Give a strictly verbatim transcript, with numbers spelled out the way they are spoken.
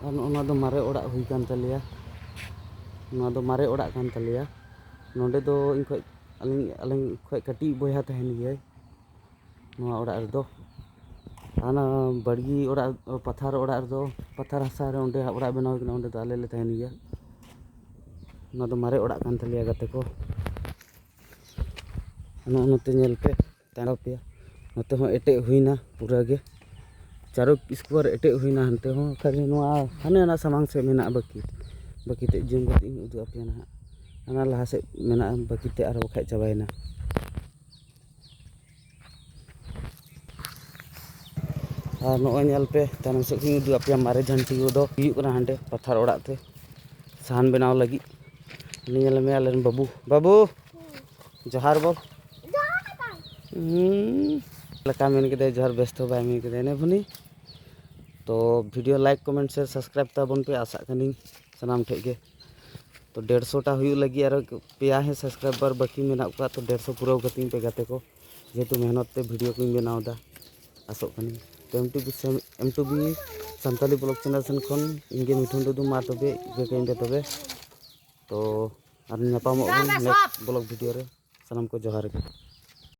ᱟᱨ ᱱᱚᱜᱼᱚ ᱱᱚᱣᱟ ᱫᱚ ᱢᱟᱨᱮ ᱚᱲᱟᱜ ᱦᱩᱭ ᱠᱟᱱ ᱛᱟᱞᱮᱭᱟ᱾ ᱱᱚᱣᱟ ᱫᱚ ᱢᱟᱨᱮ ᱚᱲᱟᱜ ᱠᱟᱱ ᱛᱟᱞᱮᱭᱟ᱾ ᱱᱚᱰᱮ ᱫᱚ ᱤᱧ ᱠᱷᱚᱡ, ᱟᱹᱞᱤᱧ, ᱟᱹᱞᱤᱧ ᱠᱷᱚᱡ ᱠᱟᱹᱴᱤᱡ ᱵᱚᱭᱦᱟ ᱛᱟᱦᱮᱱ ᱜᱮᱭᱟᱭ ᱱᱚᱣᱟ ᱚᱲᱟᱜ ᱨᱮᱫᱚ᱾ ᱦᱟᱱᱟ ᱵᱟᱲᱜᱮ ᱚᱲᱟᱜ, ᱯᱟᱛᱷᱟᱨ ᱚᱲᱟᱜ ᱨᱮᱫᱚ, ᱯᱟᱛᱷᱟᱨ ᱦᱟᱥᱟ ᱨᱮ ᱚᱸᱰᱮ ᱚᱲᱟᱜ ᱵᱮᱱᱟᱣ ᱠᱟᱱᱟ, ᱚᱸᱰᱮ ᱫᱚ ᱟᱞᱮ ᱞᱮ ᱛᱟᱦᱮᱱ ᱜᱮᱭᱟ᱾ ᱱᱚᱣᱟ ᱫᱚ ᱢᱟᱨᱮ ᱚᱲᱟᱜ ᱠᱟᱱ ᱛᱟᱞᱮᱭᱟ ᱜᱟᱛᱮ ᱠᱚ᱾ ᱱᱚᱜᱼᱚ ᱱᱚᱛᱮ ᱧᱮᱞ ᱯᱮ, ᱛᱟᱭᱚᱢ ᱯᱮᱭᱟ᱾ ᱱᱚᱛᱮ ᱦᱚᱸ ᱮᱴᱮᱫ ᱦᱩᱭᱱᱟ ᱯᱩᱨᱟᱹ ᱜᱮ, ᱪᱟᱨᱚ ᱥᱠᱩᱣᱟᱨ ᱮᱴᱮᱫ ᱦᱩᱭᱱᱟ᱾ ᱦᱟᱱᱛᱮ ᱦᱚᱸ ᱠᱷᱟᱹᱞᱤ ᱱᱚᱣᱟ ᱦᱟᱱᱮ ᱚᱱᱟ ᱥᱟᱢᱟᱝ ᱥᱮᱫ ᱢᱮᱱᱟᱜᱼᱟ ᱵᱟᱹᱠᱤ, ᱵᱟᱹᱠᱤ ᱛᱮᱫ ᱡᱩᱢ ᱠᱟᱛᱮ ᱤᱧ ᱩᱫᱩᱜ ᱟᱯᱮᱭᱟ ᱱᱟᱦᱟᱜ᱾ ᱦᱟᱱᱟ ᱞᱟᱦᱟ ᱥᱮᱫ ᱢᱮᱱᱟᱜᱼᱟ ᱵᱟᱹᱠᱤ ᱛᱮᱫ, ᱟᱨ ᱵᱟᱠᱷᱟᱡ ᱪᱟᱵᱟᱭᱮᱱᱟ᱾ ᱟᱨ ᱱᱚᱜᱼᱚᱭ ᱧᱮᱞ ᱯᱮ, ᱛᱟᱭᱱᱚᱢ ᱥᱮᱫ ᱠᱷᱚᱱᱤᱧ ᱩᱫᱩᱜ ᱟᱯᱮᱭᱟ, ᱢᱟᱨᱮ ᱡᱷᱟᱹᱱᱴᱤ ᱠᱚᱫᱚ ᱦᱩᱭᱩᱜ ᱠᱟᱱᱟ ᱦᱟᱸᱰᱮ ᱯᱟᱛᱷᱟᱨ ᱚᱲᱟᱜ ᱛᱮ ᱥᱟᱦᱟᱱ ᱵᱮᱱᱟᱣ ᱞᱟᱹᱜᱤᱫ᱾ ᱩᱱᱤ ᱧᱮᱞ ᱢᱮ, ᱟᱞᱮᱨᱮᱱ ᱵᱟᱹᱵᱩ, ᱵᱟᱹᱵᱩ, ᱡᱚᱦᱟᱨ ᱵᱚᱞ᱾ ᱦᱩᱸ, ᱞᱮᱠᱟ ᱢᱮᱱ ᱠᱮᱫᱟᱭ ᱡᱚᱦᱟᱨ, ᱵᱮᱥ ᱛᱮ ᱵᱟᱭ ᱢᱮᱱ ᱠᱮᱫᱟᱭ ᱱᱮ ᱵᱷᱩᱱᱤ᱾ ᱛᱚ video like comment share subscribe ᱛᱟᱵᱚᱱ ᱯᱮ, ᱟᱥᱟᱜ ᱠᱟᱹᱱᱟᱹᱧ ᱥᱟᱱᱟᱢ ᱴᱷᱮᱡ ᱜᱮ᱾ ᱛᱚ ᱰᱮᱲᱥᱚ ᱴᱟ ᱦᱩᱭᱩᱜ ᱞᱟᱹᱜᱤᱫ ᱟᱨᱚ ᱯᱮᱭᱟ ᱦᱮᱸ subscriber ᱵᱟᱹᱠᱤ ᱢᱮᱱᱟᱜ ᱠᱚᱣᱟ, ᱛᱚ ᱰᱮᱲᱥᱚ ᱯᱩᱨᱟᱹᱣ ᱠᱟᱹᱛᱤᱧ ᱯᱮ ᱜᱟᱛᱮ ᱠᱚ, ᱡᱮᱦᱮᱛᱩ ᱢᱮᱦᱱᱚᱛ ᱛᱮ video ᱠᱚᱧ ᱵᱮᱱᱟᱣ ᱮᱫᱟ᱾ ᱟᱥᱚᱜ ᱠᱟᱹᱱᱟᱹᱧ᱾ ᱛᱚ M two B ᱥᱮ-, M two B Santali vlog channel ᱥᱮᱱ ᱠᱷᱚᱱ ᱤᱧ ᱜᱮ ᱢᱤᱴᱷᱩᱱ ᱴᱩᱰᱩ, ᱢᱟ ᱛᱚᱵᱮ ᱤᱠᱟᱹ ᱠᱟᱹᱧ ᱯᱮ ᱛᱚᱵᱮ᱾ ᱛᱚ ᱟᱨ ᱧᱟᱯᱟᱢᱚᱜ ᱵᱚᱱ next vlog video ᱨᱮ᱾ ᱥᱟᱱᱟᱢ ᱠᱚ ᱡᱚᱦᱟᱨ ᱜᱮ᱾